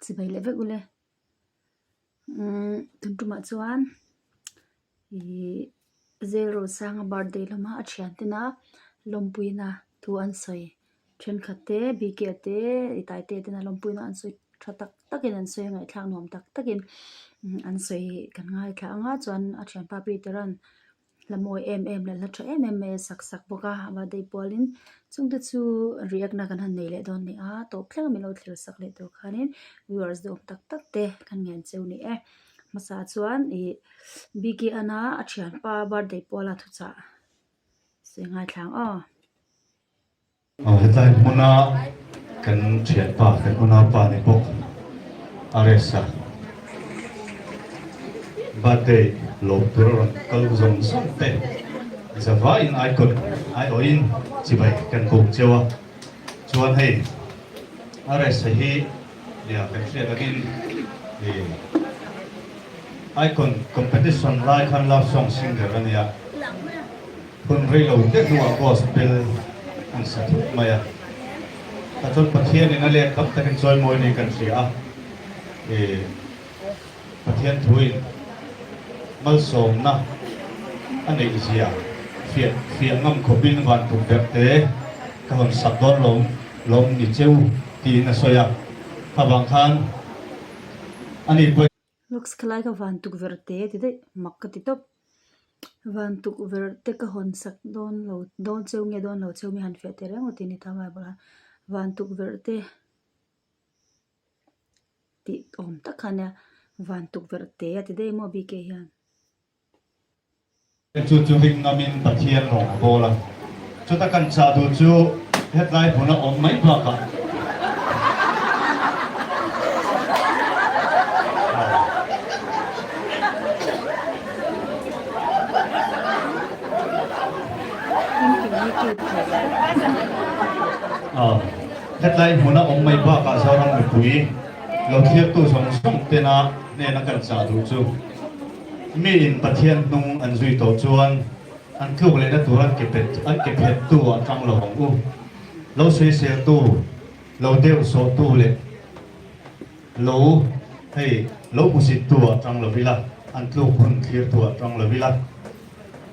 Chibai leh vek ule. Umm tun tumah chuan ihh Zelrosanga birthday lama a thian tena lawmpuina thu an sawi thenkhat te bk te Taite tena lawmpuina an sawi tha tak takin an sawi a ngaihthlak nuam tak takin an sawi kan ngaithla ang a chuan a thianpa Peter an Hla mawi em em leh hla tha em em mai a sak sak bawk a, a birthday pualin chungte chu react na kan han nei leh dawn a ni a, tawp thleng a min lo thlir sak leh tur khanin viewers duhawm tak tak te kan ngen cheu a ni e. Hmasa chuan ih BKN-a a thianpa birthday puala thuchah sawi ngaithla ang aw. Hetlai hmuna kan thianpa, kan unaupa ni bawk Aresa birthday lawm tur a rawn kal zawng zawng te zavaiin icon aiawhin chibai kan bawm cheu a, chuan hei Aresa hi nia kan hriat angin ih icon competition lai khan love song singer a nia. Hun rei lo te hnuah Gospel an sa thut mai a. Tah chuan Pathianin a leh tam takin chawimawi ni kan hria a. Ih, Pathian thuin malsawmna a neih zia fiah fiah ngam khawpin van tukverh te ka hawn sak dawn lo lawm ni cheu tiin a sawi a. Khavang khan ani pawhin. Looks khalai ka van tukverh te ti daih mak ka ti tawp. Van tukverh te ka hawn sak dawn lo dawn cheu nge dawn lo cheu mi han fiah teh reng aw tih a ni ta bible a van tukverh te tih awm tak kha ania van tukverh te a ti daih maw bk hian. Chu chu ring ngamin Pathian rawng a bawl a, chuta kan chah duh chu hetlai hmuna awm mai bakah Hetlai hmuna awm mai bakah Zoram mipui lo thlirtu zawng zawng tena hnena kan chah duh chu Miin Pathian hnung an zui tawh chuan an tluk lehna tur an ke pet an ke phettu ah tang lo ang u. Lo sawiseltu, lo deuh sawhtu leh lo hei lo hmusittu ah tang lo ila, an tluk hun thlirtu ah tang lo ila.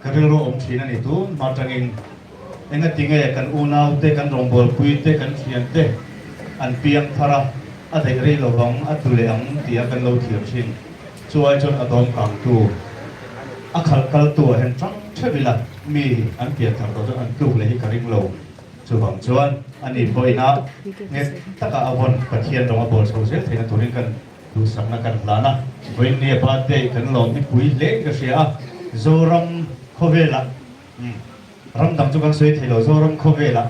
Ka rilru awm thin a ni tun hma tangin engatinge kan unaute, kan rawngbawlpuite, kan thiante an piang thar a, a daih rei lovang, a tlu leh ang tia kan lo thlir thin. Chuai chuan a dawm kangtu, a khalh kaltu ah hian tang theuh ila mi an pian thar tawh chuan an tluk leh hi ka ring lo. Chuvang chuan ani pawhin a nghet taka a vawn Pathian rawng a bawl chho zel theihna turin kan duhsakna kan hlan a. Vawiinnia birthday kan lawm hi pui hle in ka hria a, Zoram khawvelah Ram dang chu kan sawi thei lo, Zoram khawvelah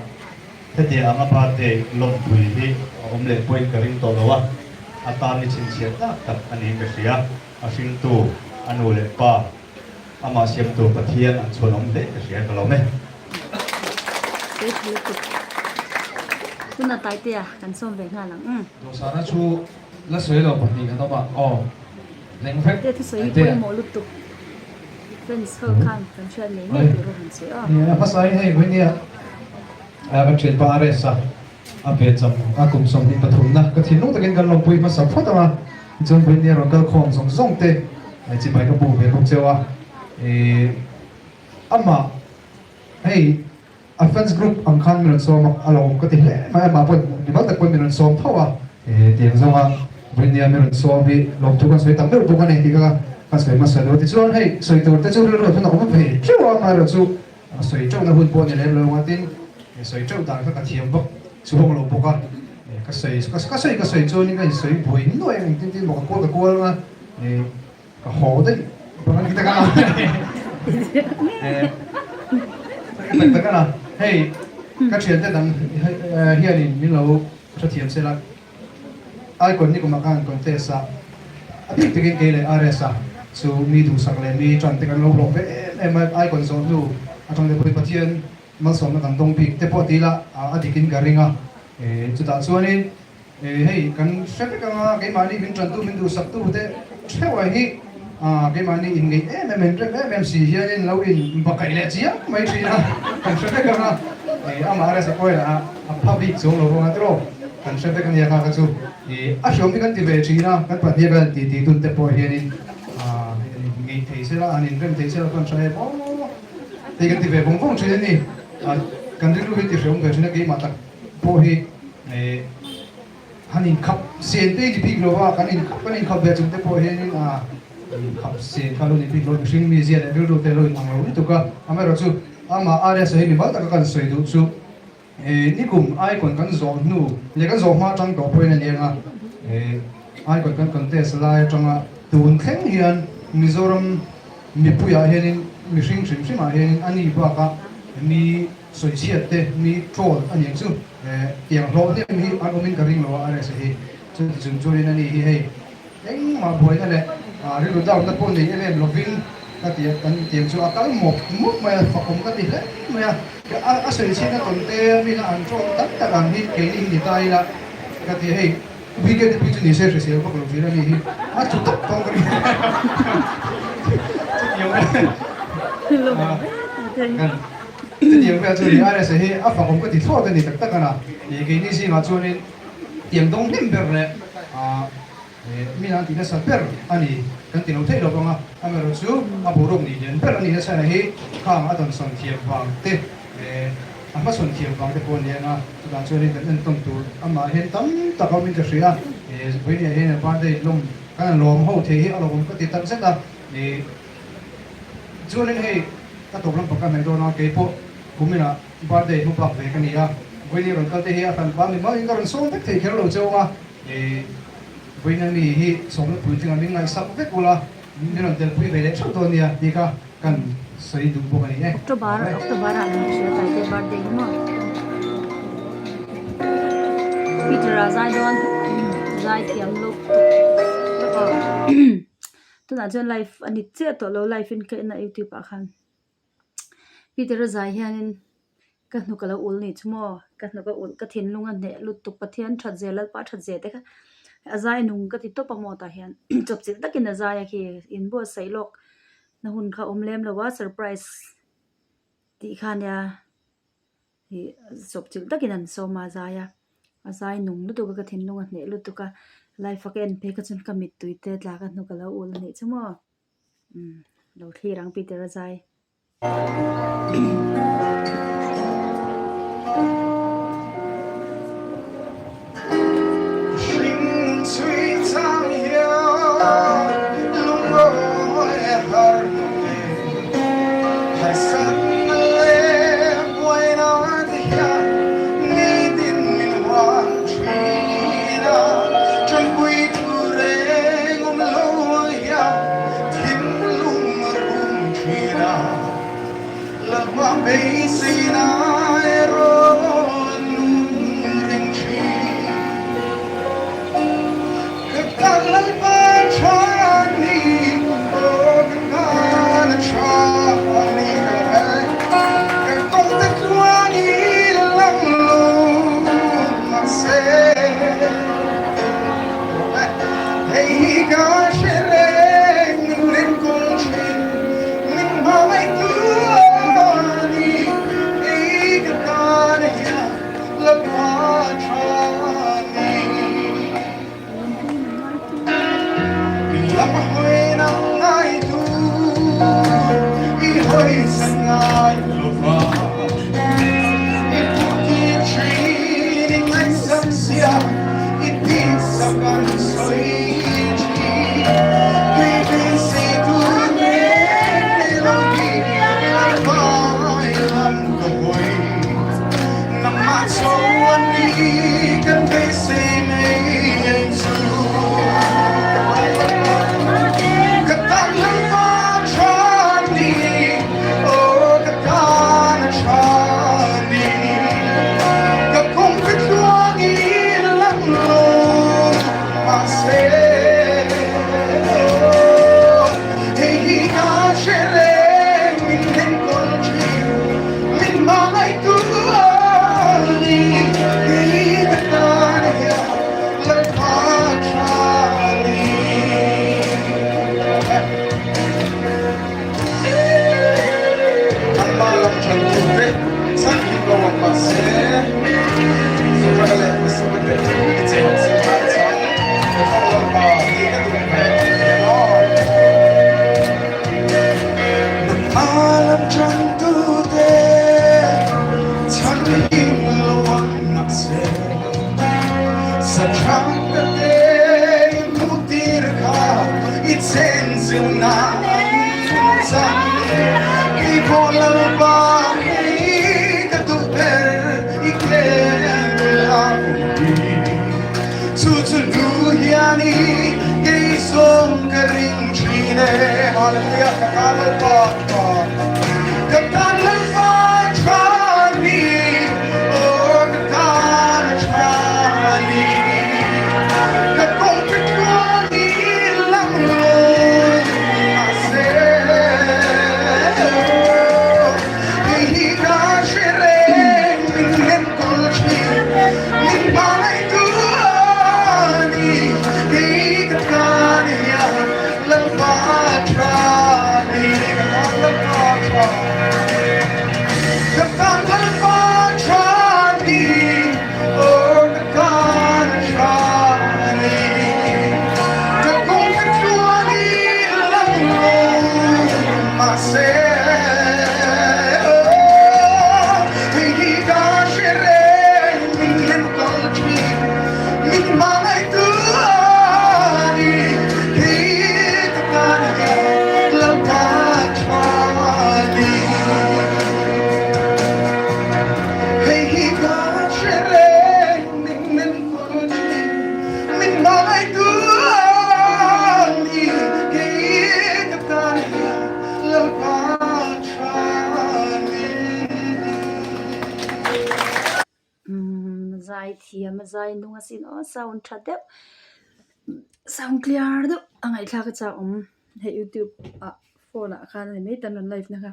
hetiang anga birthday lawmpui hi a awm leh pawhin ka ring tawh lo a, a tan ni chhinchhiah tak tak a niin ka hria. A hringtu, a nu leh pa, amah siamtu Pathian an chhuan awm hle ka hria ka lawm e. Sawi tha lutuk. Tuna Taitea kan sawm ve nghal ang umm. Dawhsana chu la sawi lo pahnih kan awm a, aw leng vek Taitea thusawi hi Taitea. pawimawh lutuk. Fans ho khan kan hriat ngei ngei tur a han sawi aw. Nia hmasa in hei vawinia kan thianpa RS a a ve cham a kum 23 na ka thinlung takin kan lawmpui hmasa phawt ang a tichuan vawinia rawn kal khawm zawng zawng te chibai ka bu ve bawk cheu a ih amah hei A fans group ang khan min rawn sawm a, a lo awm ka ti hle mai a, mah pawhin mimal tak pawhin min rawn sawm tho a, tiang zawnga vawinia min rawn sawm hi lawmthu kan sawi tam deuh bawk a ni tih kha ka sawi hmasa lo. Tichuan hei sawi tur te chu rilru ah chuan a awm ve teuh a, amaherawh chu sawi teuhna hun pawh a ni lem lo ang a, tin sawi teuh dan kha ka thiam vak chuang lo bawk a, ka sawi ka sawi ka sawi chuanin ka insawi buai nuai ang engtin tin maw ka kual ka kual ang a. Ka haw daih bang an ti tak a Tak tak a hei ka thiante dang hianin min lo hrethiam sela icon ni kumah khan contest a a bik takin kei leh RS a chu mi duhsak leh mi tan te kan lo hlawh ve em em a icon zawh hnu atang te pawhin Pathian malsawmna kan dawng bik te pawh ti ila a dikin ka ring a chutah chuanin Hei kan hre vek anga keimahni min tantu min duhsaktu te theuh hi keimahni inngeih em em in rem em em si hianin lo in bakaih leh chiang mai thin a, kan hre vek anga amah resa pawhin a pha bik chuang lo vang a tiraw kan hre vek ania kha kha chu. Ih a hriawm hi kan ti ve thin a, kan pahnih a kan ti ti tun te pawh hianin ah an in ngeih thei sela, an in rem thei sela chuan tha em aw hei kan ti ve vawng vawng thin a ni. Ah kan rilru hi ti hriawm ve thin a, keimah tak pawh hi eh han inkhap sen te hi ni bik lo a, kan inkhap kan inkhap ve chung te pawh hianin ah inkhap sen kha lo ni bik lo a, mihring mizia leh rilru te lo inang lo lutuk a, amaherawhchu amah RSA hi mimal taka kan sawi duh chu. Nikum icon kan zawh hnu leh kan zawh hma atang tawh pawhin a ni ang a, icon kan contest lai atanga tun thleng hian Mizoram mipuiah hianin mihring hrim hrimah hianin a ni bakah mi sawichhiat te, mi troll a ni ang chu, tiang hlawh hnem hi an awmin ka ring lo a RSA hi. Chuti chung chuanin a ni hi hei. Engmah buaina leh rilru down-na pawh nei em em lovin ka ti a, kan tiang chu a kal mawp mawp mai a, fakawm ka ti hle mai a, a sawi chhinna tawn te mina an ṭawng tam tak ang hi keini hi ni ta ila ka ti a, hei weekend te phei chu ni se hrisel vak lo thin a ni hi a chu tawp tawng ka ring a, chutiang vel chu ni RSA hi a fakawm ka ti thlawt a ni tak tak a na, keini zingah chuanin tiang dawng hnem ber leh Mi an ti nasa ber a ni kan ti lo theih lo vang a, amaherawh chu a boruak ni lian ber a nih nasa hi khang a dawnsawn thiam vang te a hmasawn thiam vang te pawh a ni ang a, chutah chuanin kan entawn tur amah hian tam tak a awmin ka hria a, vawinia hian a birthday lawm kan lawm ho thei hi a lawmawm ka ti tak zet a, chuanin hei ka tawp lampang ka hnaih dawn a, keipawh kuminah birthday hmu bak ve ka ni a, vawinia rawn kal te hi a hranpa mi maiin ka rawn sawm vek thei kher lo cheu ang a. Vawiina mi hi sawmna puitlinga min ngaihsak vek ula, min rawn telpui ve leh theuh dawn nia tih kha kan sawi duh bawk a ni e. October October ah kan hria tlai te birthday hi maw Peter a zai dawn zai thiam lutuk aw tunah chuan live a ni chiah tawh lo live in ka en a youtube ah khan Peter a zai hianin Ka hnuk a lo ulh nih chu maw? Ka hnuk a ulh, ka thinlung a hneh lutuk, Pathian that zia, Lalpa that zia te kha a zai nung ka ti tawp a maw tah hian chawpchilh takin a zai a khi inbuatsaih lawk na hun kha a awm lem lo a surprise tih kha nia ih chawpchilh takin an sawm a a zai a, a zai nung lutuk a ka thinlung a hneh lutuk a live a ka en phei kha chuan ka mittui te tla ka hnuk a lo ulh a nih chu maw umm lo thlir ang Peter a zai. pa tih ka duh ber aw. Nangmah lam changtute chhan him lo ang mahse Saṭhang ka te i hmuhtir kha i chenchilhna an chang. Kei pawh Lalpa hei ka duh ber i khel a kumpi. Chu chu hnu hian i kei zawng ka ring thin e. Hallelujah ka tan Lalpa tha ka tan Lalpa tha ni aw ka tan tha ni ka kawng ka tluang i lang lo mahse kei hi ka hre reng min enkawl thin min hmangaihtu a ni kei ka tan hian Lalpa tha ni ka tan Lalpa tha ka tan Lalpa tha ni aw ka tan tha ni ka kawng ka tluang i lang lo mahse hei hi ka hre reng min enkawl thin min hmangaihtu a ni hei ka tan hian Lalpa tha ni hei hi ka hre reng min enkawl thin min hmangaihtu a ni hei ka tan hian Lalpa tha ni. Umm zai thiam a zai nung asin aw sound tha deuh sound clear deuh a ngaihthlak a chak awm hei youtube ah phone ah khan a ni mai tan rawn live na kha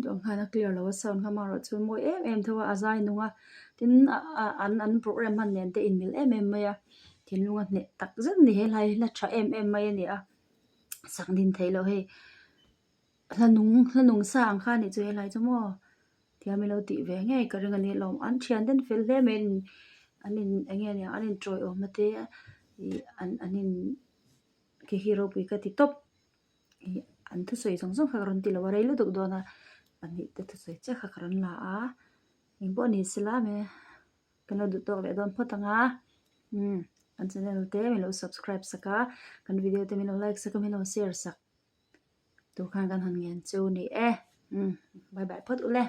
duh ang khan a clear lo a sound kha amaherawh chu mawi em em tho a a zai nung a tin an an program hman nen te a inmil em em mai a thinlung a hneh tak zet a ni he hlai hi hla tha em em mai a ni a sak din theih loh hei hla nung hla nung sa ang kha a nih chu helai chu maw. Thiam ilo tih ve ngei ka ring a ni lawm an thian ten fel hle mai an an in eng nge nia an in tawiawm na te ih an an in khi hi ropui ka ti tawp ih an thusawi zawng zawng kha ka rawn ti lo a rei lutuk dawn a pahnih te thusawi chiah kha ka rawn la a engpawh ni sela me kan lo duh tawk leh dawn phawt ang a umm kan channel te min lo subscribe sak a kan video te min lo like sak a min lo share sak. Tur khan kan han ngen chu ni e. Umm bye bye phawt ule.